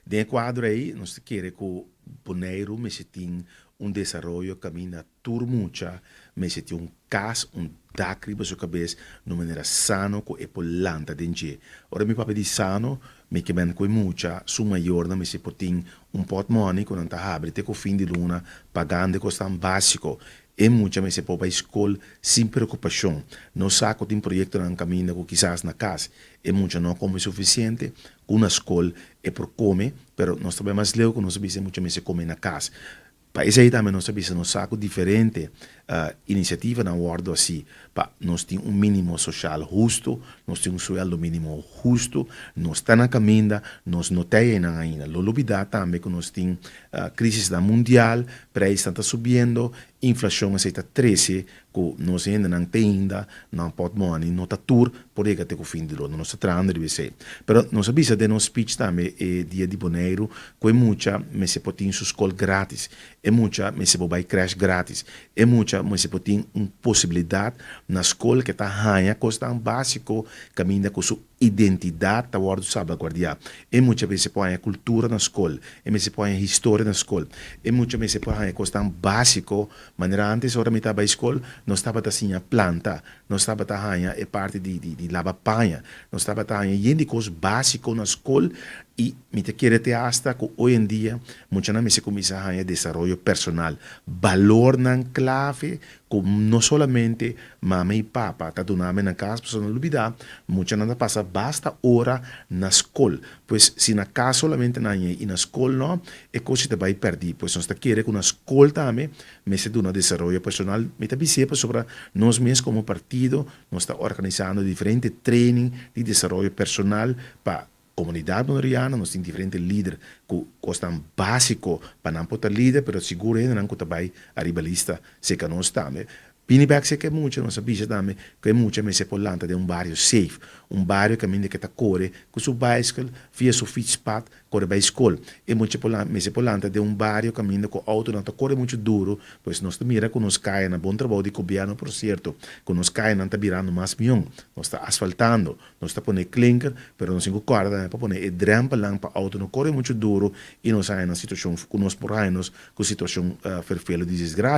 Den e kuadro ei nos ta kere ku Boneiru mester tin un desaroyo kaminda tur mucha mester tin un kas, un dak riba su kabes na un manera sano ku e por lanta den dje. Ora mi papia di sano, mi ke men ku e mucha su mayornan mester por tin un pòtmòni ku nan ta habri te ku fin di luna pagando e kosnan básiko. E mucha mester por bai skol sin preokupashon. Nos sa ku tin proyektonan kaminda ku kisas na kas e mucha no a kome sufisiente, ku na skol e por kome, pero nos ta bai mas leu ku nos a bisa e mucha mester kome na kas. Pa esei tambe nos a bisa nos sa ku diferente inisiativanan wòrdu hasi pa nos tin un mínimo soshal hustu, nos tin un sueldo mínimo hustu, nos ta na kaminda, nos no ta einan ainda. Lo lubidá tambe ku nos tin krisisnan mundial, preisnan ta subiendo, inflashon esei ta trese ku nos hendenan te ainda nan pòtmòni no ta tur por yega te ku fin di luna. Nos ta trahando riba esei. Pero nos a bisa den nos speech tambe e dia di Boneiru ku e mucha mester por tin su skol gratis, e mucha mester por bai krèsh gratis, e mucha mester por tin un posibilidat na skol ke ta haña kosnan básiko kaminda ku su identidat ta wòrdu salbaguardiá. E mucha mester por haña kultura na skol, e mester por haña historia na skol, e mucha mester por haña kosnan básiko. Manera ántes ora mi ta bai skol, nos tabata siña planta, nos tabata haña e parti di di di laba paña, nos tabata haña yen di kos básiko na skol i mi ta kere te asta ku oy en dia muchanan mester kuminsá haña desaroyo personal, balornan klave ku no solamente mama i papa ta duna mi na kas, pasobra no lubidá, muchanan ta pasa basta ora na skol. Pues si na kas solamente nan hañ'é i na skol no, e kos si ta bai pèrdí. Pues nos ta kere ku na skol tambe mester duna desaroyo personal. Mi ta bis'é pasobra nos mes komo partido nos ta organisando diferente training di desaroyo personal pa komunidat boneriano. Nos tin diferente lider ku kosnan básiko pa nan por ta lider, pero sigur hendenan ku ta bai ariba lista serka nos tambe. Bini bèk serka e mucha, nos a bisa tambe ku e mucha mester por lanta den un bario safe, un bario kaminda ke ta kore ku su baiskel via su fietspad kore bai skol. E mucha por mester por lanta den un bario kaminda ku outonan ta kore muchu duru, pues nos ta mira ku nos kayanan, bon trabou di gobièrnu por sierto, ku nos kayanan ta birando mas mion, nos ta asfaltando, nos ta pone klinker, pero nos tin ku kòrda tambe pa pone e drèmpelnan pa outo no kore muchu duru i nos haña na situashon ku nos por haña nos ku situashon ferfelu di disgrasia.